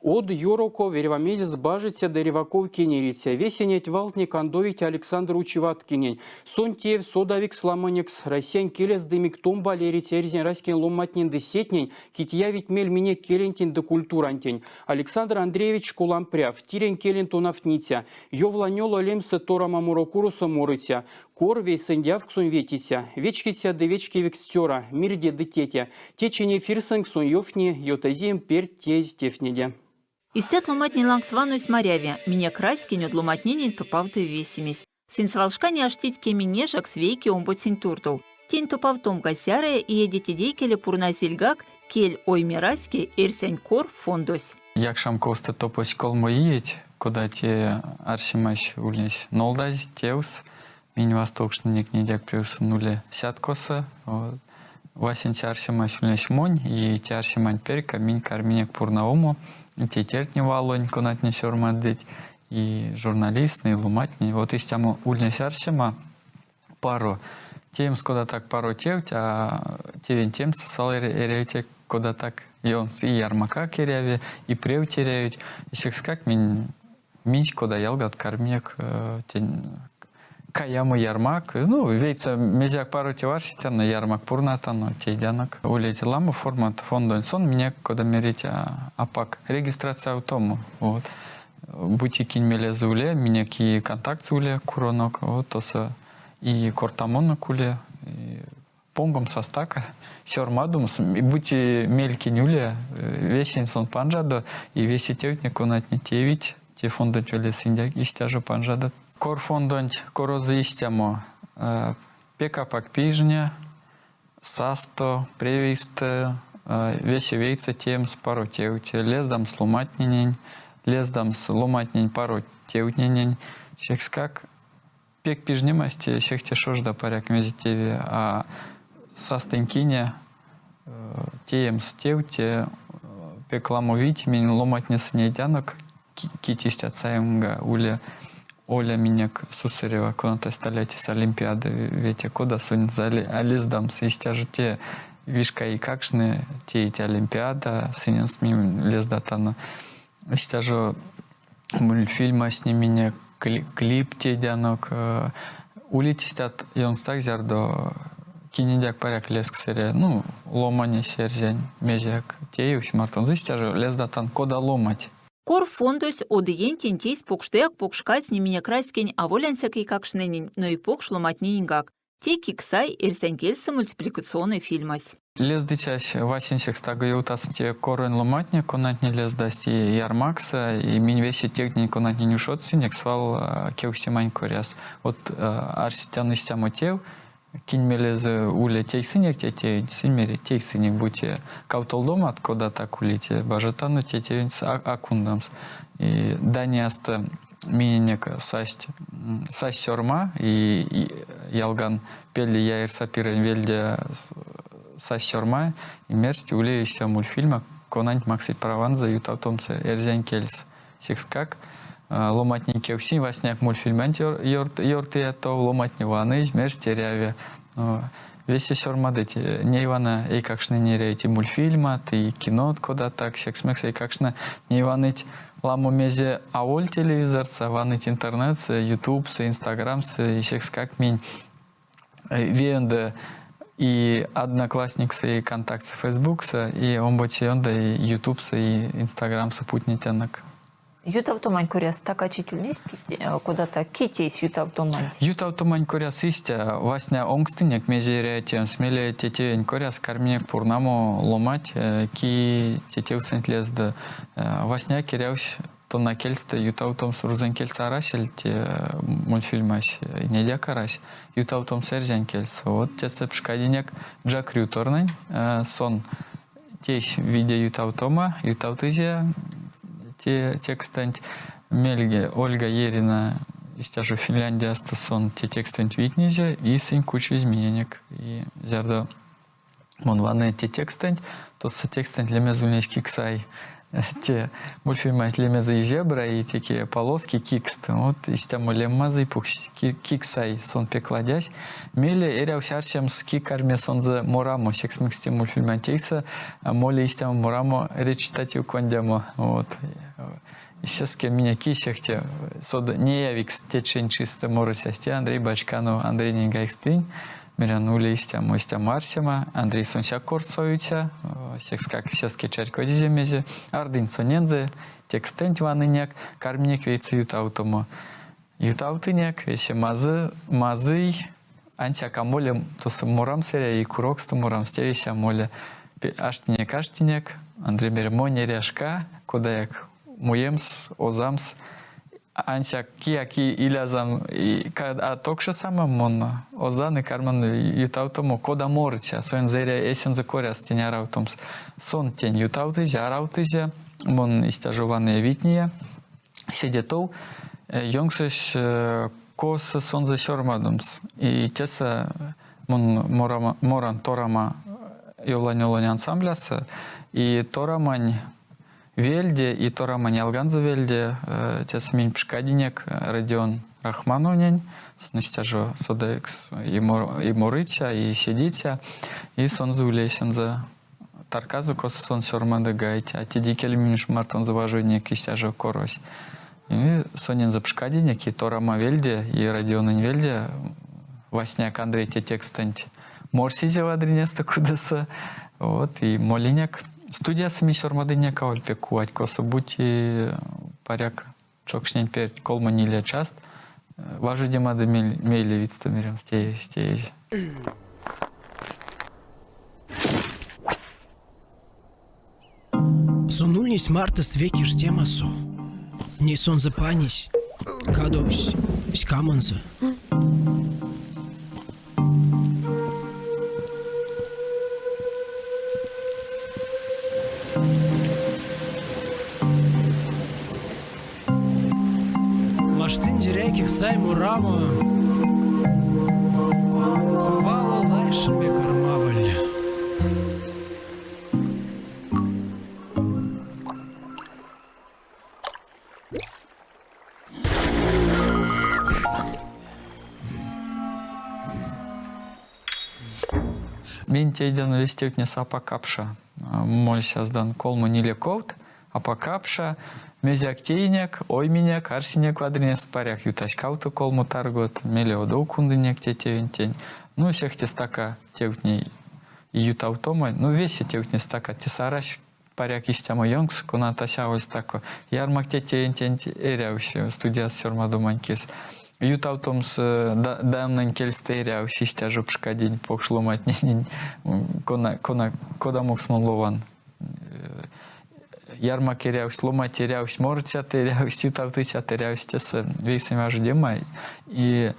Од, ёроков, эрьва мезес бажиця ды эрьва ков кенериця. Весе неть валтнэ кандовить Александр Учеваткинэнь. Сон теевсь содавикс ломанекс Россиянь келес ды мик томбале эриця эрзянь раськень ломантнень ды сетнень, кить явить мель минек келентень ды культурантень. Александр Андреевич школань прявт, тиринь келень тонавтниця, Йовлань Оло лемсэ Торама морокуросо морыця, Кор вейсэндявксонь ветиця, вечкиця ды вечкевикс цёра, мирде ды тетя. Течинь эфирсэнк сон ёвтни ютазиень перть теезь тевтнеде. Истят ломатнень лангс ванозь маряви, минек раськень од ломатненень топавты весемесь. Сынь свалшкане аштить кемень нежакс вейке омбоценть туртов. Тень топавтомга зярыя иеде теде икеле пурназельгак Кель ойме раське эрзянь кор фондось. Якшамковсто топодсть колмо иеть, кода те арсемась ульнесь нолдазь тевс. Минь вастовкшнынек недяк превс нуле сяткосо. Васенце арсемась ульнесь монь, и те арсеманть перька минь карминек пурнавомо тейтертне валонь, конатне сёрмадыть, и журналисттнэ, и ломантне. Вот истямо ульнесь арсема паро. Теемс кода так паро тевть, а тевень темс свал эрявить кода так ёнкс. И ярмакак эряви, и превть эрявить. И секскак минь минсь кода ялгат карминек тень каямо ярмак. Ну, вейсэ мезеяк паро тев арсетяно, ярмак пурнатано, тейдянок. Улить ламо формат фондонь. Сон минек, кода мерить, апак регистрациявтомо. Вот. Бути кинь мелезэ уле, минек и контактс уле куронок, вот тосо и кортамонок уле, и понгомс а стака, сёрмадомс, бути мель кинь уле, весень сон панжадо, и весе тевтне, конатне теевить, те фондонть веле сынь истя жо панжадо. Кор фондонть корозо истямо, пек апак пижне, састо, превейстэ, весе вейсэ теемс паро тевть, лездамс ломантненень, лездамс ломантнень паро тевтненень. Секскак пек пижнемась те сехте шожда паряк мезе теви, а састынькине теемс тев те пек ламо вийть минь ломантнесэ нейдянок, кить истят саемга уле Оля минек Сусырева, конатась Тольяттис Олимпиада вети, кода сонзэ а лездамс, истя жо те вишка эйкакштне теить Олимпиада, сыненст минь лездатано. Истя жо мультфильма сниминек, клип тейдянок. Улить истят ёнкстак, зярдо кинедяк паряк лезкс эря, ну, ломанесь эрзянь, мезеяк теевсь мартонзо, истя жо лездатан, кода ломать. Кор фондось од иентень тейсь покштояк покш казне минек раськень аволь ансяк эйкакштненень, но и покш ломантнененьгак. Те Киксай эрзянь кельсэ мультипликационной фильмась. Лездыцясь васенцекс таго ёвтась те коронь ломантне, конатне лездасть и ярмаксо, и минь весе тевтнень, конатнень ушодсынек, свал кевкстемань коряс. Вот арсетяно истямо тев, кинь мелезэ уле тейсынек те тевенть, сынь мерить, тейсынек, бути кавтолдомат, кода так улить, бажатано те тевенть а кундамс. И Даниясто миненек састь, сась сёрма, и ялган пельде Яир Сапирэнь вельде сась сёрма, и мерсть, уле истя мультфильма, конанть максыть праванзо ютавтомс эрзянь кельс. Секскак ломантнень кевкстинь васняяк мультфильманть ёртыя, то ломантне ванызь, мерсть эряви. Весе сёрмадыть, ней вана эйкакштнень эрявить и мультфильмат, и кинот кодат так, секс-мекс эйкакштне ней ваныть ламо мезе аволь телевизорсо, ваныть интернетсэ, ютубсо, инстаграмсо, и секскак минь веенде и Одноклассниксэ, и ВКонтактсэ, Фейсбуксо, и омбоце ёндо и Ютубсо, и Инстаграмсо путнетянок. Ютавтомань коряс стакачить ульнесть кодат ки тейсь ютавтоманть? Ютавтомань коряс истя. Васня онкстынек, мезе эряви теемс. Мейле те тевенть коряс карминек пурнамо ломать, ки те тевсэнть лезды. Васня керявсь тона кельстэ ютавтомс рузонь кельсэ арасель те мультфильмась, недяк арась. Ютавтомс эрзянь кельс. Вот тесэ пшкадинек Джак Рюторнэнь. Сон тейсь виде ютавтома, ютавтызе те текстэнть. Мельге Ольга Ерина истя жо Финляндиясто сон те текстэнть витнизе и сынь кучизь миненек. И зярдо мон ваны те текстэнть, тосо текстэнть лемезэ ульнесь Киксай. Те мультфильманть лемезэ «Зебра» и теке полоски кикст. Вот истямо лем мазый киксай сон пек ладясь. Мейле эрявсь арсемс, ки карми сонзэ морамо. Секс мекс те мультфильманть эйсэ моли истямо морамо речитатив кондямо. Вот. Сеске минек сехте соды неявикс течинь чистэ морыцясь те Андрей Бочканов. Андрейнень гайгстынь. Мерян, уле истямо, истямо арсема. Андрей сонсяк корсоиця, секскак сеске чарькодизе мезе. Ардынь сонензэ, текстэнть ванынек, карминек вейсэ ютавтомо. Ютавтынек, весе мазы, мазый, ансяк а моле тосо морамс эряви, куроксто морамс, те весе а моле. Аштинек, аштинек, Андрей мери, монь эряшка, кодаяк муемс, озамс. Ансяк кияк илязам а токше самам мон озан и карман ютавтомо кода морыця. Сонзэ эря эсензэ коряс тень аравтомс. Сон тень ютавтызе, аравтызе. Мон истя жо ваныя витния. Седе тов ёнксось косо сонзэ сёрмадомс. И тесэ мон моран Торама Йовлань-Олонь ансамблясо. И Торамань вельде и Торамань ялганзо вельде тесэ минь пшкадинек Родион Рахмановнень, сон истя жо содавикс и морыця, и седиця, и сонзэ улесэнзэ тарказо, косо сон сёрмады гайть, а теде икеле минь уш мартонзо важодинек истя жо корось. И сонензэ пшкадинек и Торама вельде, и Родиононь вельде васняк Андрей те текстэнть морсизе вадринестэ кудосо. Вот, и молинек. Студиясо минь сёрмадынек аволь пек кувать, косо-бути паряк чокшнень перть колмо-ниле част. Важодемадо мейле видьстэ меремс теевсь, теезь. Сон ульнесь мартост вейке ждемасо. Ней сонзэ панизь, кадовсь ськамонзо. Маштындеряй киксай морамо, Кувало лайшеме кармаволь. Минь тейдяно весе тевтнесэ апак капша. Мольсь аздан колмо-ниле ковт, апак капша, мезеяк теинек, ойминек, арсинек вадринест, паряк ютась кавто-колмо таргот, мейле одов кундынек те тевентень. Ну, сехте стака тевтне ютавтомо, ну, весе тевтне стака, тесэ арась паряк истямо ёнкс, конатась аволь стака. Ярмак те теентень эрявсь студияс сёрмадомань кис. Ютавтомс даннань кельстэ эрявсь истя жо пшкадинь покш ломантненень, кона, кона, кодамокс мон лован. Ярмак эрявсь, ломать эрявсь, морыцят эрявсь, ютавтыцят эрявсь тесэ вейсэнь важодема. И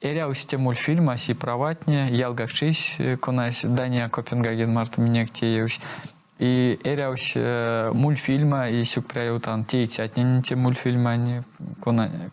эрявсь те мультфильмась и праватне, ялгакчись, конась Дания Копенгаген марто минек теевсь. И эрявсь мультфильма, и сюкпря ёвтан теицятненень те мультфильмань,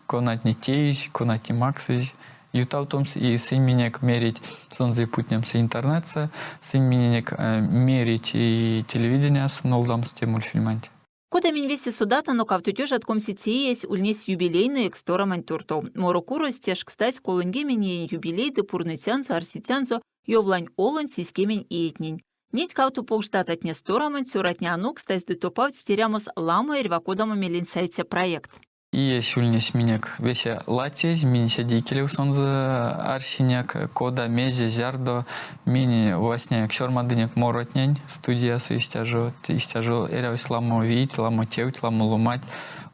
конатне теизь, конатне максызь ютавтомс, и сынь минек мерить сонзэ путнемс интернетсэ, сынь миненек мерить и телевиденияс нолдамс те мультфильманть. Кода минь весе содатано, кавто тёжат комсице иесь ульнесь юбилейноекс Тораманть туртов. Морокурось тешкстась 30 иень юбилей ды пурныцянзо-арсицянзо Йовлань Олонь сиськемень иетнень. Неть кавто покш дататнес Тораманть цёратне анокстасть ды топавтсть эрямос ламо эрьва кодамо мелень саиця проектт. Иесь ульнесь минек весе ладсезь, минь седе икелев сонзэ арсинек, кода, мезе, зярдо. Минь васняяк сёрмадынек моротнень студиясо истя жо, истя жо эрявсь ламо вийть, ламо тевть, ламо ломанть.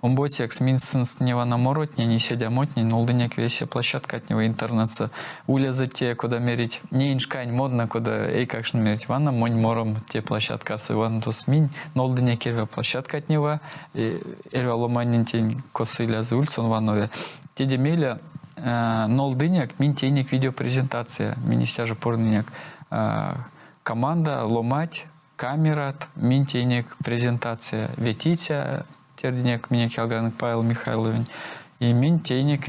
Омбоцекс минь сынст не вана моротнень и седямотнень нолдынек весе площадкатнева интернетсэ. Улезэ те, кода мерить, неень шкань модна, кода эйкакштне мерить, вана монь мором те площадкасо, вана тос минь нолдынек эрьва площадкатнева, эрьва ломанентень косо илязо уль, сон ванови. Теде мейле нолдынек, минь теинек видеопрезентация, минь истя жо пурнынек команда, ломать, камерат, минь теинек презентация ветиця, тердинек минек ялганок Павел Михайлович, и минь теинек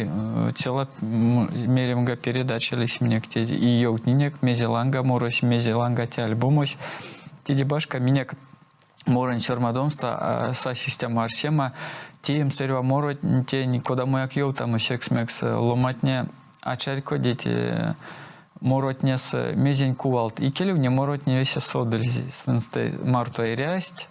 цела меремга передача лись минек те и ёвтнинек, мезе ланга морось, мезе ланга те альбомось. Теде башка минек. Моронь сёрмадомсто сась истямо арсема, теемс эрьва моротнень кодамояк ёвтамо, секс мекс ломантне а чарькодить моротнесэ мезень кувалт. Икелев не моротне весе содыльзь, сынст марто эрясть,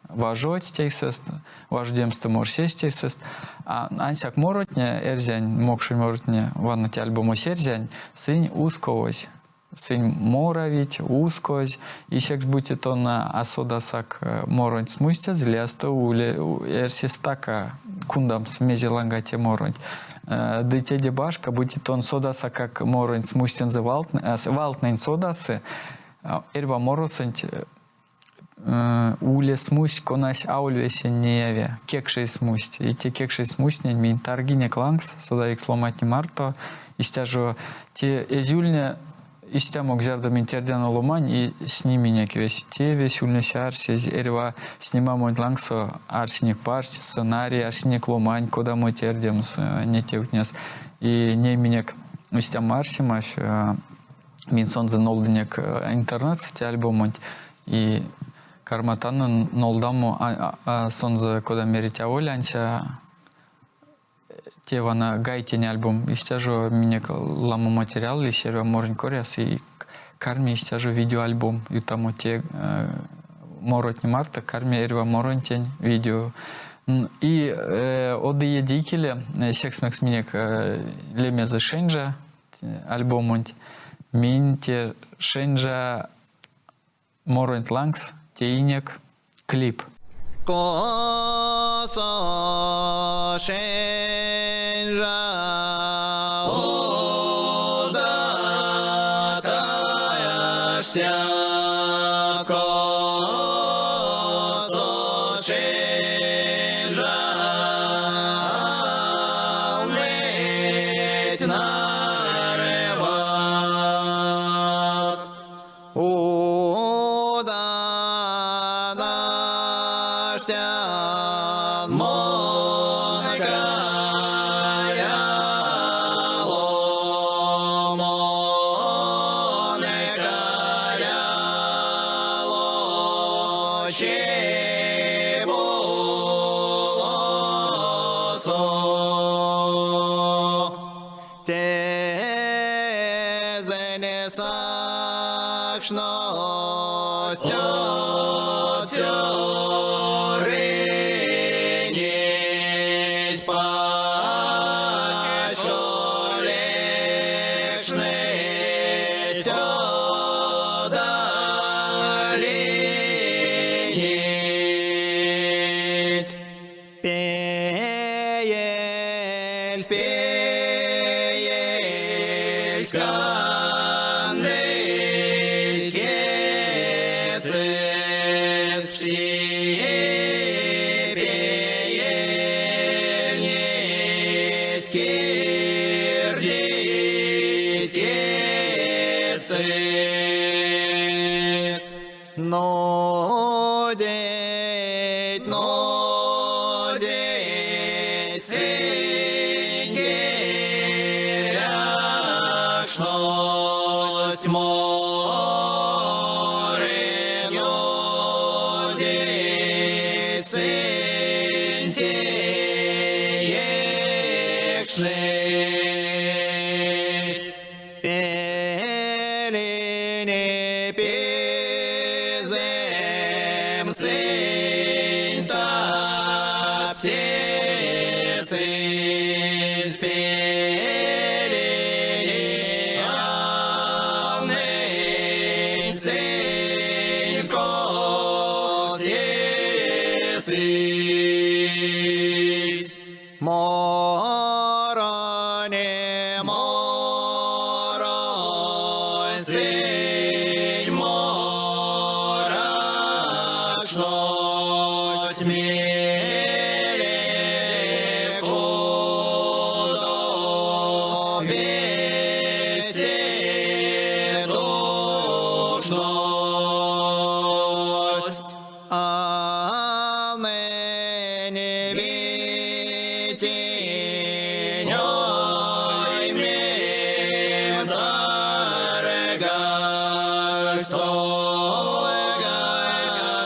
важодсть эйсэст, важодемстэ морсесть эйсэст. А ансяк моротне, эрзянь, мокшонь моротне, вана те альбомось эрзянь, сынь усковозь. Сынь моравить, ускозь, и секс бути тон а содасак моронть смустязь, лиясто уле эрси стака кундамс мезе ланга те моронть. Ды теде башка, бути тон содасак как моронть смустензэ валтнэнь содасы, эрьва моросонть уле смусть, конась аволь весе неяви, кекшезь смусть. И те кекшезь смустнень минь таргинек лангс содавикс ломантне марто. Истя жо те эзь ульне истямо, зярдо минь тердяно ломань и сниминек весь. Те весь ульнесь арсезь эрьва снимамонть лангсо арсинек парсть, сценарий, арсинек ломань, кодамо тердемс не тевтнес. И ней минек истямо арсемась, минь сонзэ нолдынек интернетс те альбомонть и карматано нолдамо сонзэ кода мерить аволь ансяк те вана гайтень альбом истя жо минек ламо материал лись эрьва моронь коряс и карми истя жо видеоальбом ютамо те моротне марто карми эрьва моронтень видео и од иеде икеле секс мекс минек лемезэ шенжа альбомонть минь те шенжа моронть лангс теинек клип. Косо шенжа удаташтя, косо шенжа Неть нареват Уданаштян мон каряло, мон каряло, Чебулосо. Тезэне сакшнось цёрынесь, пачколекшнесь одолинеть. Пеель, пеель, кандыть кецэст пси пеельнеть кирдить кецэст. Нудеть, нудеть, сынь керякшнось море нудеть, сынь теекшнесть. Пелине пизем сынь тапсесызь, пелине алнэнь сынь косесызь. Мороне, моронь, сынь моракшнось меле кудо весе тукшность. А ныне витинь оймем таргась, толган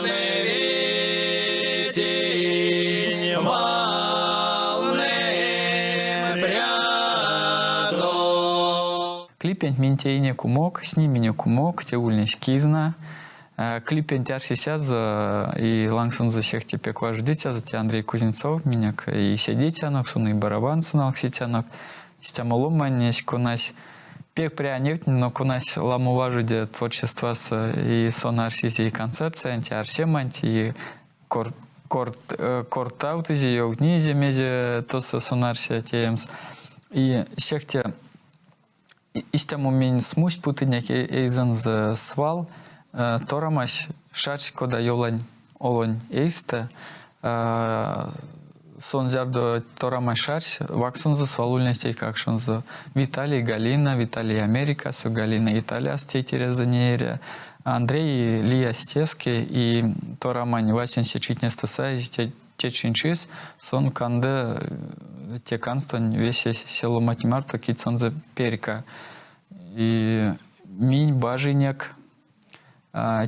витинь. Клипенть минь теинек умок, сниминек умок, те ульнесь кизна. Клипенть арсицязо и лангсонзо сехте пек важодицязо те Андрей Кузнецов, минек и седицянок, сон и барабансо налксицянок. Истямо ломанесь, конась пек пря невтни, но конась ламо важоди творчествасо, и сон арсизе и концепциянть, и арсеманть, и кортавтызе, ёвтнизе, мезе тосо сон арси теемс. И сехте истямо минь смусть путынек эйзэнзэ свал, Торамась шачсь кода Йолань Олонь эйстэ. Сон зярдо Торамась шачсь, вакссонзо свал ульнесть эйкакшонзо. Виталий, Галина, Виталий Америкасо, Галина Италиясо тейтерезэ нееря. Андрей лиясь теске, и Торамань васенце читнестэ саезь течинь чис сон канды те канстонь весе се ломанть марто, кить сонзэ перька. И минь бажинек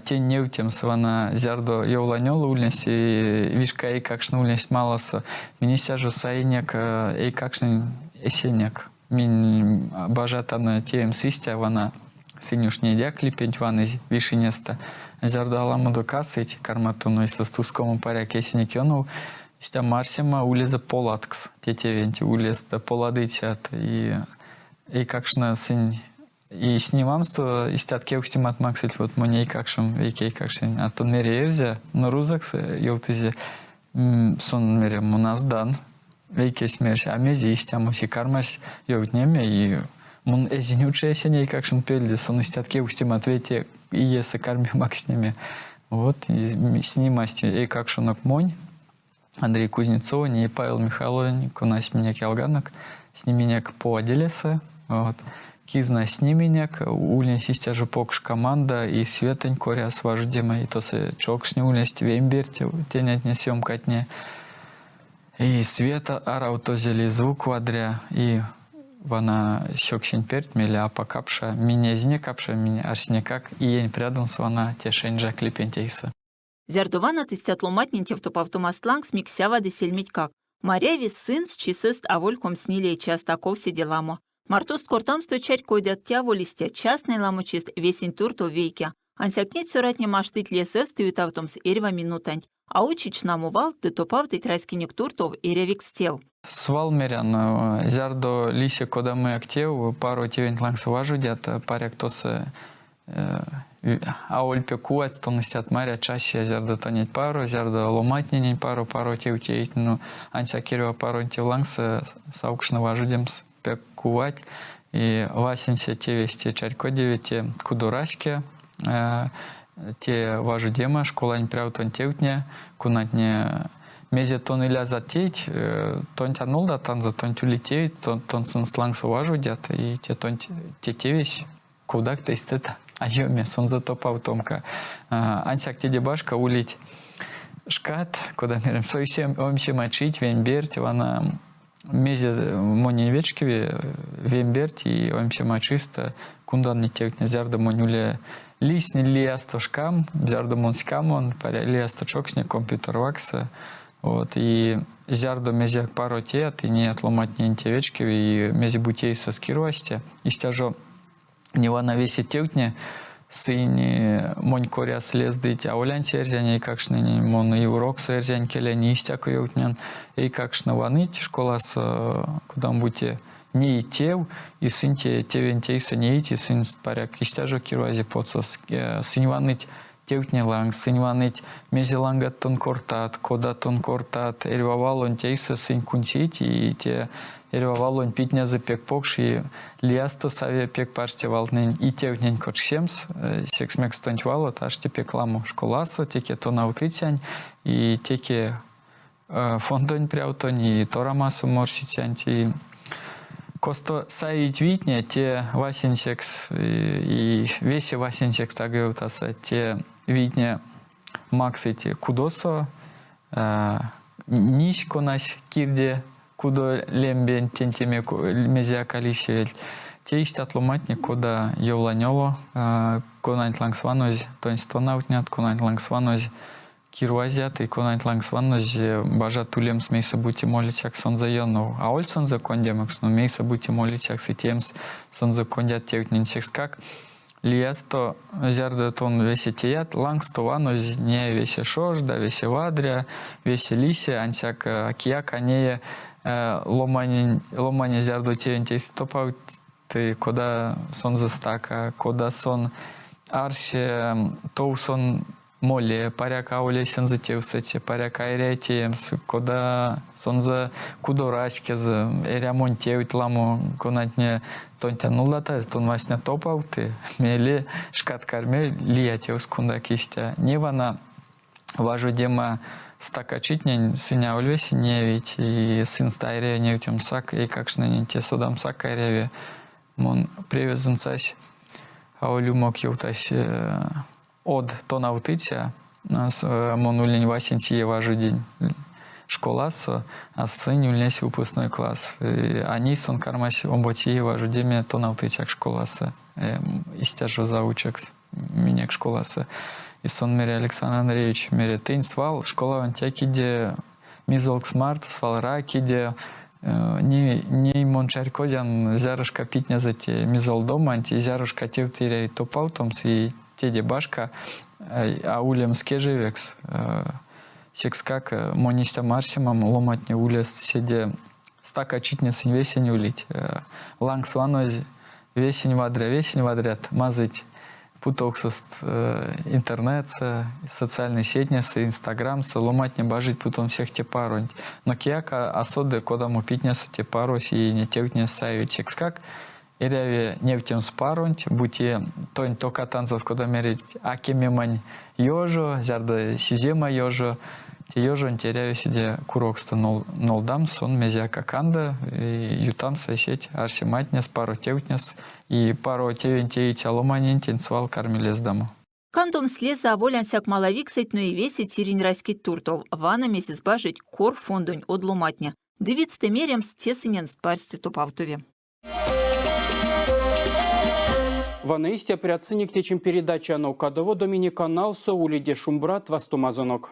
тень невтемс вана зярдо Йовлань ульнесь и вишка эйкакштне ульнесть маласо, минь истя жо саинек эйкакштнень эсенек. Минь бажатано теемс истя вана сынь уш недя клипенть ванызь вишинестэ. Зярдо аламодо касыть, карматано сынст ускомо паряк эсенек ёнов, истя марсема улезэ поладкс те тевенть, улест поладыцят и эйкакштне сынь и снимамсто истят кевкстемат максыть, вот монь эйкакшом, вейке эйкакшень, а то мери эрзя, но рузокс ёвтызе, сон мери, мон аздан. Вейкесь мерсь, а мезе истямось, и кармась ёвтнеме, и мон эзинь учо эсень эйкакшонть пельде, сон истят кевкстемат вете иесэ карми макснеме. Вот, и снимасть эйкакшонок монь, Андрей Кузнецовонь и Павел Михайловонь, конась минек ялганок, сниминек Поваделесэ. Вот. Кизна сниминек, ульнесь истя жо покш команда и светэнь коряс важодема, и тосо чокшне ульнесть вемберть тенетне съемкатне. И света аравтозели, звук вадря, и вана сёксень перть мейле апак капша, минь эзинек капша, минь арсинекак, иень прядомс вана те шеньжа клипенть эйсэ. Зярдо ванат истят ломантнень тевтопавтомаст лангс, мик сявады сельметькак. Маряви, сынст чисэст аволь комсьнилее част, а ков седе ламо. Мартост кортамсто чарькодят, те аволь истя, частной ламочист весень туртов вейке. Ансяк неть цёратне маштыть лезэвстэ ютавтомс эрьва минутанть, а учить шнамо валт ды топавтыть раськенек туртов эрявикс тев. Свал мерян, зярдо лиси кодамояк тев, паро тевенть лангсо важодят, паряк тосо аволь пек кувать тон истят марят часия, зярдо тонеть паро, зярдо ломантненень паро, паро тев теить, ну, ансяк эрьва паронь тев лангс савкшны важодемс пек кувать. И васенце тевесь те чарькодеви, те кудораське, те важодема, школань прявтонь тевтне, конатне мезе тон илязат тейть, тонть а нолдатанзо, тонть ули тевть, тон сынст лангсо важодят, и те тонть те тевесь кодак тестэ а ёми, сонзэ топавтомка. Ансяк теде башка улить шкат, кода меремс, оймсема чить, веньберть, вана мезе монень вечкеви, веньберть и оймсема чистэ кундан неть тевтне, зярдо монь уле лисни лиясто шкам, зярдо мон ськамон, лиясто чокшне компьютер вакссо. Вот, и зярдо мезеяк паро теят, и неят ломантнень те вечкеви, и мезе-бути эйсэст кирвазти, истя жо не вана весе тевтне сынь монь коряс лездыть, аволь ансяк эрзянь эйкакштненень, мон и уроксо эрзянь келень, и истяко ёвтнян. Эйкакштне ваныть школасо кодамо-бути ней тев, и сынь те тевенть эйсэ неить, и сынст паряк истя жо кирвази потсо. Сынь ваныть тевтне лангс, сынь ваныть, мезе ланга тон кортат, кода тон кортат, эрьва валонть эйсэ сынь кунсить, и те эрьва валонть питнезэ пек покш, и лиясто сави пек парсте валтнэнь и тевтнень кочксемс, секс мекс тонть валот ашти пек ламо школасо, теке тонавтыцянь, и теке фондонь прявтонь, и торамасо морсицянть, и косто саить вийтне, те васенцекс, и весе васенцекс так ёвтаса, те вийтне максыть кудосо, нись конась кирди кудо лембенть тентеме мезеяк а лисевельть. Те истят ломантне, кода Йовлань Оло, конанть лангс ванозь, тонсь тонавтнят, конанть лангс ванозь. Кирвазят и конанть лангс ваннозь бажат улемс мейсэ-бути молицякс сонзэ ёнов. Аволь сонзэ кондямокс, но мейсэ-бути молицякс и теемс сонзэ кондят тевтнень секскак. Лиясто, зярдо тон весе теят, лангсто ванозь не весе шожда, весе вадря, весе лиси, ансяк кияк а нее ломанень, ломане зярдо тевенть эйс топавты, кода сонзэ стака, кода сон арси, тов сон Моле, паряк а улесэнзэ тевсэть, паряк а эряй теемс, кода сонзэ кудораськезэ, эрямонь тевть ламо, конатне тонть а нулатазь, тон васня топавты, мейле шкат карми лия тевс кундак истя. Не вана важодема стакачитнень сынь аволь весе неявить, и сынст а эряви невтемсак, эйкакштненень те содамсак а эряви. Мон превезэнь сась аволь умок ёвтась од тонавтыця, мон ульнинь васенце ие важодинь школасо, а сынь ульнесь выпускной класс. А ней сон кармась омбоце ие важодеме тонавтыцякс школасо, истя жо заучекс минек школасо. И сон мери, Александр Андреевич, мери, тынь свал школаванть якиде мизолкс марто, свал ракиде, ней мон чарькодян, зярошка питнезэ те мизолдоманть, и зярошка тевть эряви топавтомс, и теде башка а улемс кежевекс. Секскак монь истя арсемам, ломантне улест седе стакачитне сынь весень улить. Лангс ванозь весень вадря, весень вадрят, мазыть путовксост интернетсэ, социальной сетнесэ, инстаграмсо, ломантне бажить путомс сехте паронть. Но кияк а соды, кодамо питнесэ те парось и не тевтне саевить. Секскак эряви невтемс паронть, бути тонь токатанзат, кода мерить, а кемемань ёжо, зярдо сизема ёжо, те ёжонть эряви седе куроксто нолдамс, сон мезеяк а канды, ютамс эсеть арсематнес, паро тевтнес, и паро тевень теиця ломанентень свал карми лездамо. Кандомс лезэ аволь ансяк малавиксэть, но и весе тиринь раськеть туртов. Вана мезес бажить Кор фондонь од ломатне. Ды видьстэ меремс, те сыненст парсте топавтови. Вана истя прядсынек течинь передачанок. Кадово Доминиканалсо улиде шумбрат вастомазонок.